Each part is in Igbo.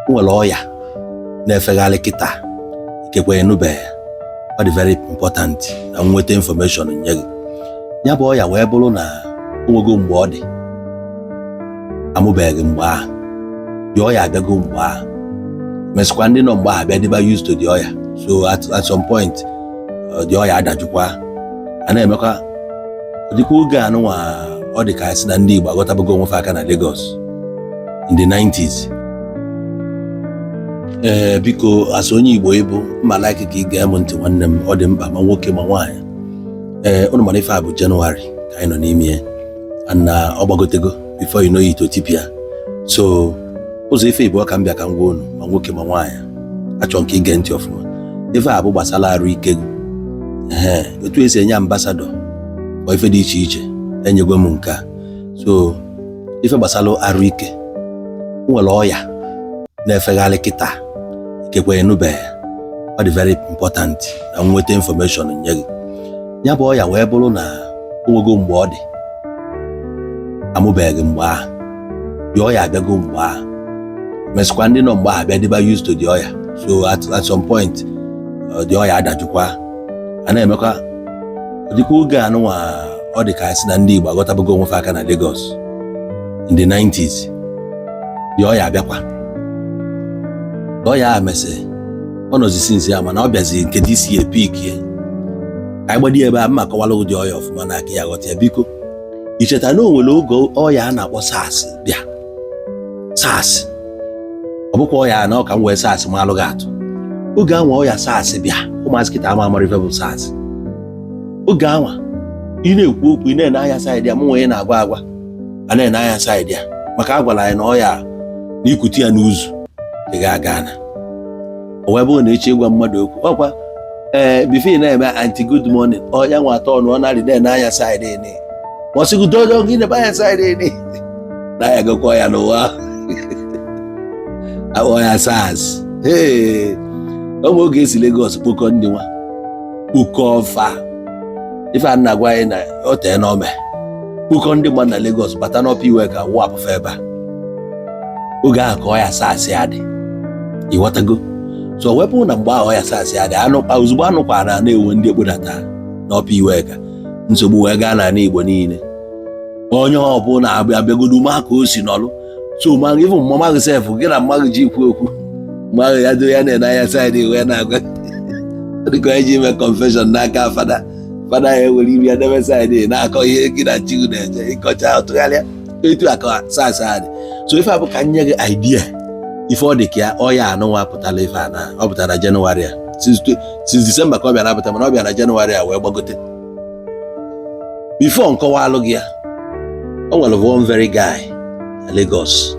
Nwere ọya na-efegharị kịta, ikekwe ịnụbeghị. Ọ dị very important na nweta information nye gị. Ya bụ ọya wee bụrụ na o nwego mgbe ọ dị, amụbeghị mgbe ahụ dị ọya abịago. Mgbe ahụ mesịkwa, ndị nọ mgbe ahụ abịa dịba used to the ọya. So at some point, the ọya adajụkwa. A na-emekwa dịkwa oge anụnwa, ọ dị ka sị na ndị Igbo aghọtabago onwe fa aka na Lagos in the 90s. Ee, biko, asị onye Igbo ịbụ mma, like ka ị gee m ntị, nwanne m. Ọ dị mkpa, ma nwoke ma nwaanyị. Ee, ụnụ mara ife a bụ Jenụwarị ka anyị nọ n'ime ya, and na ọ gbagotego. Before you know it, otipịa. So ụzọ ife ịbụọ ka m bịa ka m gwa unu, ma nwoke ma nwaanyị. Achọrọ nke ige ntị ọfụma. Ife a bụ gbasara arụ ike gị. Ee, otu esi enye ambassador ọ ife dị iche iche, enyegwe m nke a. So ife gbasara arụ ike, nwere ọya na-efegharị kịta, ikekwe ịnụbeghị. Ọ dị very important na nweta information nye gị. Ya bụ ọya wee bụrụ na o nwego mgbe ọ dị, amụbeghị mgbe ahụ dị ọya abịago. Mgbe ahụ mesịkwa, ndị nọ mgbe ahụ abịa dịba used to the ọya. So at some point, the ọya adajụkwa. A na-emekwa dịkwa oge anụnwa, ọ dị ka sị na ndị Igbo aghọtabago onwe fa aka na Lagos in the 90s. The ọya abịakwa. Ọya a mesị ọ nọzi since ya, mana ọ bịazi nke this year peak ya. Ka anyị gbado ebe a mma akọwala ụdị ọya ọfụma na aka ya ghọta ya. Biko, icheta na o nwere oge ọya a na-akpọ SARS bịa. SARS, ọ bụkwa ọya na ọ ka m wee SARS ma alụ gị atụ. Oge anwa ọya SARS bịa, ụmụazị kịta ama amara ife bụ SARS. Oge anwa ị na-ekwu okwu, ị na-ene anya side ya, mụ nwe na-agwa agwa a na-ene anya side ya, maka a gwara anyị na ọya na ikute ya n'ụzọ ị ga-aga na o wee bụrụ na echi ịgwa mmadụ okwu ọkwa. Ee, before ị na-eme, "Aunty, good morning," ọ ya nwa atọ ọnụ, ọ narị na-ene anya side ni, ma ọ sị gị dodo gị nebe anya side ni na ya gakwa ya n'ụwa akpọ ya SARS. Ee, ụmụ oge esi Lagos kpokọ ndị nwa kpokọ ọfa ife a na-agwa anyị na o tee n'ome kpokọ ndị mmadụ na Lagos bata n'Upper Iweka wụapụfa ebe a. Oge ahụ ka ọya SARS ya dị, ịghọtago? So wepụ na mgbe ahụ ọya SARS ya dị anụ, ozugbo anụkwara na-ewe ndị ekpodata n'Upper Iweka, nsogbu wee gaa n'ala Igbo niile. Onye ọbụla abịagodu ma ka o si nọlụ. So ma ịfụ mma gị sef, gị na mma gị ji ikwu okwu mma ya do ya na-ene anya side wee na-agwa, dịka onye ji ime confession n'aka fada. Fada ya ewere iri ya debe side, na-akọ ihe gị na chi na-eje ịkọcha ọtụgharịa etu aka SARS adị. So ife a bụ ka nye gị idea ife ọ dị ka ya. Ọya anụnwa pụtara ife a na ọ pụtara na Jenụwarị a, since December ka ọ bịara apụta, mana ọ bịara na Jenụwarị a wee gbagote. Before nkọwa alụ gị ya, o nwere one very guy na Lagos.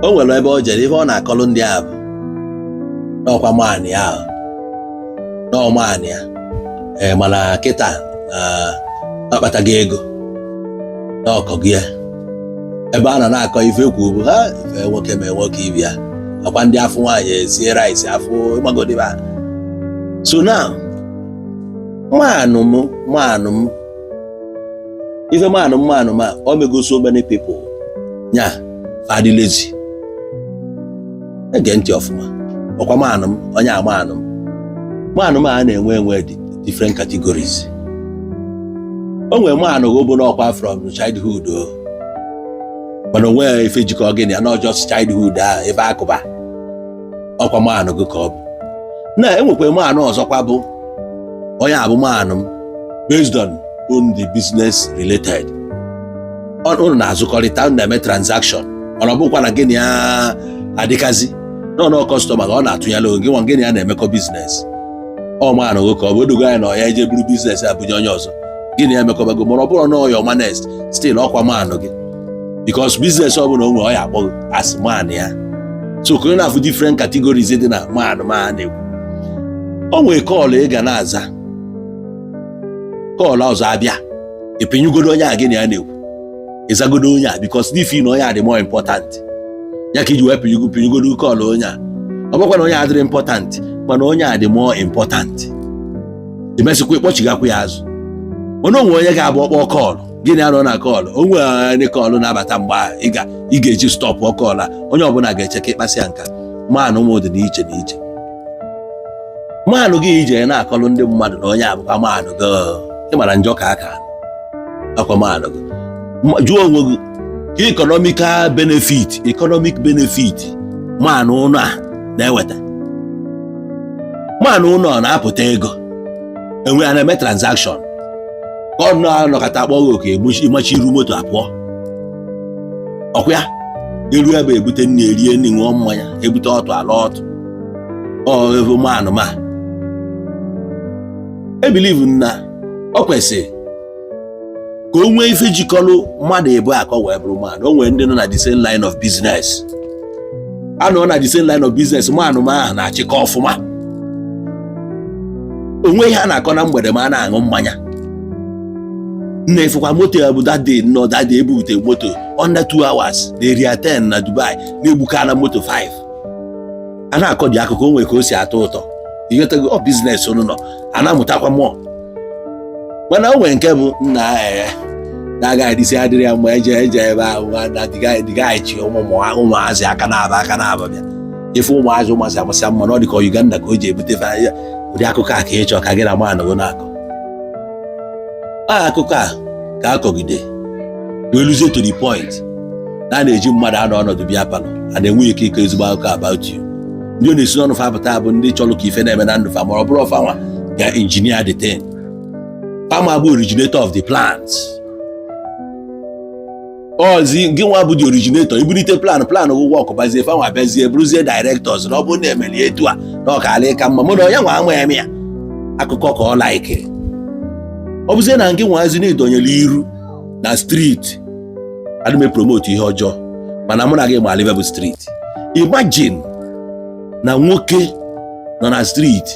O nwere ebe o jere, ife ọ na-akọlụ ndị a bụ n'ọkwa maanị ahụ n'ọmaanị ya. Ee, mana kịta na akpataghị ego n'ọkọ gị ya, ebe a na na-akọ ife ekwu bụ ha ife nwoke ma nwoke ibi ya ọkwa ndị afọ nwaanyị esie rice afọ ịgbagodiba. So now, maanụ m, maanụ m, ife maanụ m, maanụ m a, o mego so many people nya fadị lazy. Ege ntị ọfụma. Ọkwa maanụ m, onye a maanụ m, maanụ m a na-enwe enwe dị different categories. O nwere maanụ bụ n'ọkwa from childhood o, mana onwe ife jikọ gị na ya, not just childhood ahụ, ebe akụba ọkwa maanụ gị ka ọ bụ na enwekwa maanụ ọzọkwa bụ onye abụ maanụ m based on the business related. Unu na-azụkọrịta, unu na-eme transaction, mana ọ bụkwa na gịnị ya adịkazi nọ nọ customer ka ọ na-atụnyere gị nwa, gịnị ya na-emekọ business. Ọ maanụ gị ka ọ bụ odogo anya na ọ ya eje buru business a bunye onye ọzọ, gịnị ya emekọbago. Mana ọ bụrụ na ọ ya ọma next, still ọkwa maanụ gị, because business ọ bụla o nwere, ọ ya akpọ gị as man ya. So ka onye na-afụ different categories dị na man ma na-ekwu, o nwere call ị ga na-aza, call ọzọ abịa, ịpịnyụgodo onye a gị na ya na-ekwu, ịzagodo onye a, because n'ifi na onye a dị more important ya ka iji wee pịnyụgodo call onye a. Ọ bụkwa na onye a dịrị important, mana onye a dị more important, imesịkwa ịkpọchigakwa ya azụ. Mana onwe onye ga-abụ ọkpọ call Gịnị anọ na call o nwere ndị call na-abata mgbe ahụ ị ga-eji stop call a. Onye ọbụla ga-eche ka ịkpasịa nka manụ ụmụ dị n'iche n'iche. Manụ gị ije na-akọlụ ndị mmadụ na onye abụkwa manụ gị, ị mara njọ ka aka akwa manụ gị. Jụọ onwe gị ka economic benefit manụ ụlọ a na-eweta. Manụ ụlọ na-apụta ego enwe a na-eme transaction ka ọ na-anọkọta akpọ gị oke ịmachi iru moto apụọ ọkwa ya eru ebe ebute nri, erie nri, ṅụọ mmanya, ebute ọtụ ala ọtụ ọ manụ. Ma e believe na ọ kwesịrị ka o nwee ife jikọrọ mmadụ ịbụ akọ wee bụrụ manụ. O nwere ndị nọ na the same line of business, anọ na the same line of business. Manụ ma ahụ na-achịkọ ọfụma onwe ihe a na-akọ na mgbede ma a na-aṅụ mmanya nna efekwa moto ya bụ that day nọ that day ebute moto under 2 hours na area 10 na Dubai na-egbukala moto 5 a na-akọ dị akụkọ. O nwere ka o si atọ ụtọ ịghọtago. Ọ business unu nọ a na-amụtakwa mmụọ, mana o nwere nke bụ nna ee na-agaghị adịsị adịrị ya mgbe eje ebe ahụ na dịgaghachi ụmụazị aka na-aba bịa ife ụmụazị amasịa mma na ọ dị ka Uganda ka o ji ebute ya. Ụdị akụkọ a ka ị chọọ ka gị na manụ gị na-akọ. A akụkọ a ka akọgide wee luzie to the point na a na-eji mmadụ anọ ọnọdụ bịa parlour a na-enwe ike ịkọ ezigbo akụkọ about you. Ndị ọ na-esi n'ọnụ fa pụta bụ ndị chọrọ ka ife na-eme na ndụ fa, ma ọ bụrụ ọfa nwa ga engineer the thing. Fama bụ originator of the plans. Ọzi gị nwa bụ the originator ibulite plan, plan ụgwọ ọkụbazie, fanwa abịazie bụrụzie directors na ọ bụrụ na emeli etu a na ọ kaala ịka mma. Mụ na onye nwa ama eme ya akụkọ ka ọ like ọ bụzie na nke nwazi na-edonyere iru na street. Adị m promote ihe ọjọọ, mana mụ na gị ma Liverpool street. Imagine na nwoke nọ na street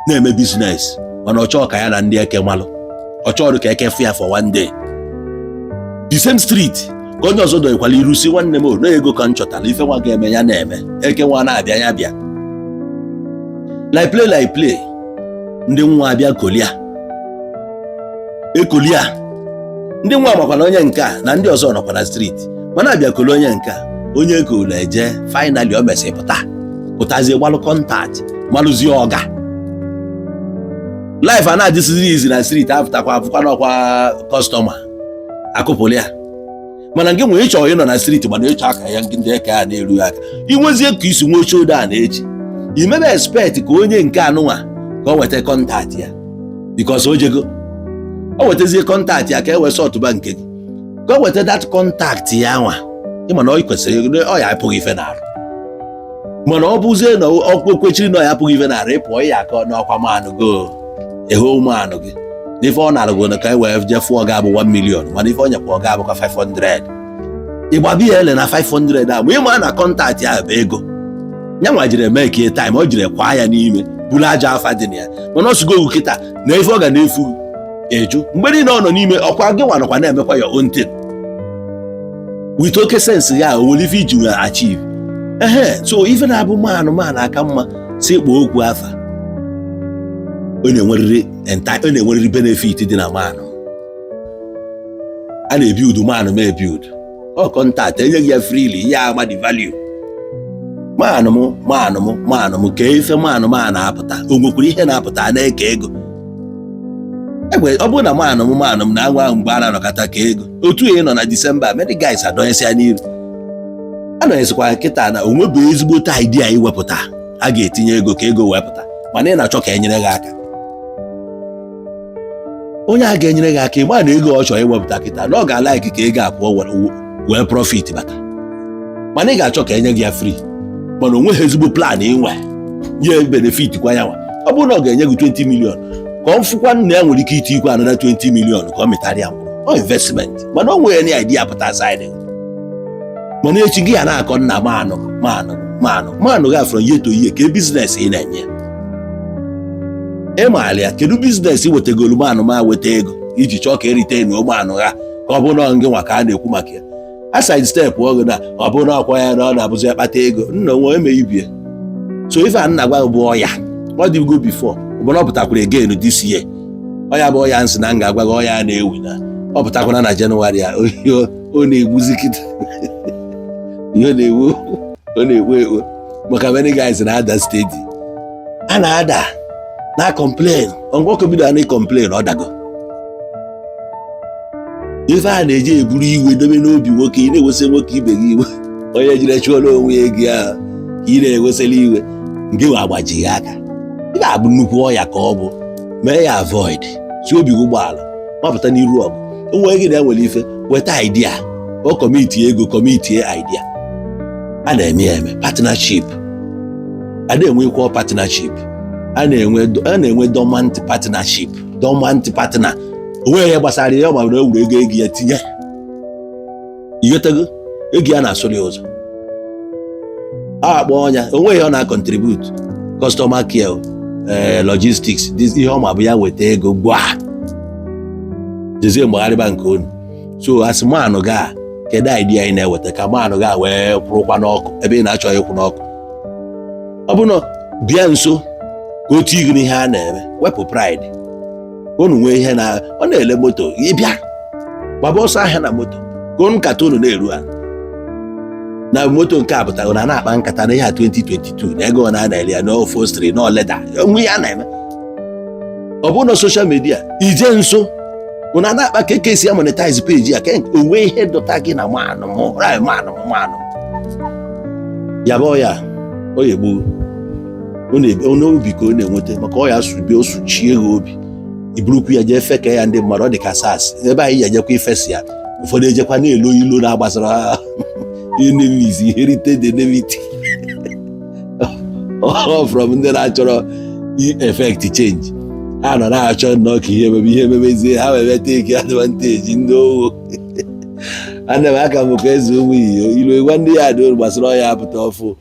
na-eme business, mana ọ chọọ ka ya na ndị eke malụ, ọ chọrọ ka eke fụ ya for one day. The same street ka onye ọzọ dọnyekwara iru si, "Nwanne m, na ego ka m chọtara ife nwa ga-eme ya na-eme eke nwa na-abịa ya bịa." Like play, like play, ndị nwa abịa kolia ekolia. Ndị nwa makwana onye nke a na ndị ọzọ nọkwa na street, mana abịa kolo onye nke a, onye ekolo eje. Finally o mesịrị pụta, pụtazie gbalụ contact, malụzie ọga. Life a na-adịsizi izi na street apụtakwa afụkwa n'ọkwa customer akụpụrụ ya. Mana nke nwere ịchọ ịnọ na street, mana ịchọ aka ya ndị eke a na-eru aka inwezie ka isi nwee shoulder a na-eji imebe expect ka onye nke anụnwa ka o weta contact ya, because o jego o wetazie contact ya ka e wee sọtụba nke gị, ka o weta that contact ya nwa. Ịma na ọ kwesịrị ọ ya apụghị ife n'arụ, mana ọ bụzie na ọ kwechiri na ọ ya apụghị ife n'arụ, ịpụọ ya akọ n'ọkwa manụ go eho manụ gị n'ife ọ nara go ka e wee jee fụọ ga abụ 1 million, mana ife ọ nyekwa ọ ga abụkwa 500. Ịgbabi ya ele na 500 a, ma ịma na contact ya bụ ego ya nwa jiri eme ka time o jiri kwaa ya n'ime buru aja afa dị na ya. Mana ọ sigo ogu kịta na ife ọ ga na-efu eju mgbe niile ọ nọ n'ime ọkwa gị nwa nọkwa na-emekwa your own thing with oke sense ya o nwere ife iji nwee achieve ehe. So ife na-abụ manụ manụ aka mma si kpọọ okwu afa, ọ na-enwerịrị benefit dị na manụ a na-ebuild. Manụ ma ebuild ọ contact enyeghị ya freely ya ama the value. Manụ m, manụ m, manụ m ka ife manụ m a na-apụta, o nwekwara ihe na-apụta a na-eke ego egwe. Ọ bụrụ na manụ m, manụ m na-anwa ahụ mgbe a na-anọkọta ka ego otu ị nọ na Disemba, many guys adọnyesịa n'iru anọnyesịkwa nkịta na onwebe ezigbote idea iwepụta a ga-etinye ego ka ego wepụta, mana ị na-achọ ka e nyere gị aka. Onye a ga-enyere gị aka, ịgba na ego ọ chọrọ iwepụta kịta na ọ ga-alike ka ego a pụọ wee profit bata, mana ị ga-achọ ka enye gị ya free, mana o nweghị ezigbo plan inwe nye benefit kwa ya nwa. Ọ bụrụ na ọ ga-enye gị 20 million ka ọ fụkwa nna ya nwere ike iti ikwe another 20 million ka ọ mịtara ya mkpụrụ ọ investment, mana o nwere any idea pụta side. Mana echi gị ya na-akọ nna manụ manụ manụ manụ gị from year to year ka business ị na-enye ị maara ya. Kedu business ị wetegolu manụ ma weta ego iji chọọ ka erite na ụmụanụ ha ka ọ bụrụ na gị nwa ka a na-ekwu maka ya a side step ọgụ na ọ bụrụ na ọkwa ya na ọ na-abụzi akpata ego nna onwe eme ibie. So ife a nna gwa gị bụ ọya ọ dịgo before, ọbụna ọ pụtakwara again this year. Ọya bụ ọya nsị na m ga-agwa gị ọya na-ewi na Ọ pụtakwana na Jenụwarị a, ọ na-egbuzi kịta. Ihe ọ na-egbu, ọ na-egbu egbu, maka many guys na-ada steady, a na-ada na complain. Nwoke bido na complain, ọ dago. Ife a na-eji eburu iwe dobe n'obi nwoke, ị na-ewesa nwoke ibe gị iwe, onye jiri chụọrọ onwe ya ego ahụ ka ị na-ewesara iwe nke nwe agbajighị aka. Ife a bụ nnukwu ọya ka ọ bụ. Mee ya avoid, si obi gị ụgbọala mapụta n'iru ọgụ. Onwe gị na-enwere ife, weta idea, o commitie ego, commitie idea. A na-eme ya eme partnership, a na-enwe equal partnership, a na-enwe dormant partnership, dormant partner. Onweghị ihe gbasara ya, ọ ma na o were ego ego ya tinye, ighọtago? Ego ya na-asụrụ ya ụzọ, a akpọ ọnya, onweghị ọ na-contribute, customer care, logistics, this ihe ọ ma bụ ya weta ego gwa jezie mgbagharịba nke unu. So as manụ ga, kedu idea anyị na-eweta ka manụ ga wee kwụrụkwa n'ọkụ ebe ị na-achọ ịkwụ n'ọkụ? Ọ bụ na bịa nso ka o tie gị n'ihe a na-eme, wepụ pride ka unu nwee ihe na ọ na-ele moto. Ịbịa gbaba ọsọ ahịa na moto ka unu nkata unu na-eru ha na moto nke a pụtara na na-akpa nkata na ihe a 2022 na ego na na-ele ya na upholstery na leather onwe ya na-eme. Ọ bụrụ na social media ije nso unu na-akpa ka eke esi monetize page ya, ka onwe ihe dọta gị na manụ mụ rai manụ mụ manụ ya bụ ya ọ ya egbu n'obi ka ọ na-enweta, maka ọ ya sube o suchie gị obi, iburukwu ya jee feke ya ndị mmadụ. Ọ dị ka SARS ebe anyị ji ejekwa ifesi ya. Ụfọdụ ejekwa na-elo ilo na-agbasara enemies, inherited enmity, all from ndị na-achọrọ effect change. Ha nọ na-achọ nnọọ ka ihe emebe, ihe emebezie, ha wee take advantage. Ndị owo ana m aka m ka eze ụmụ iyo ilu gwa ndị ya dị gbasara ọya apụta ọfụ.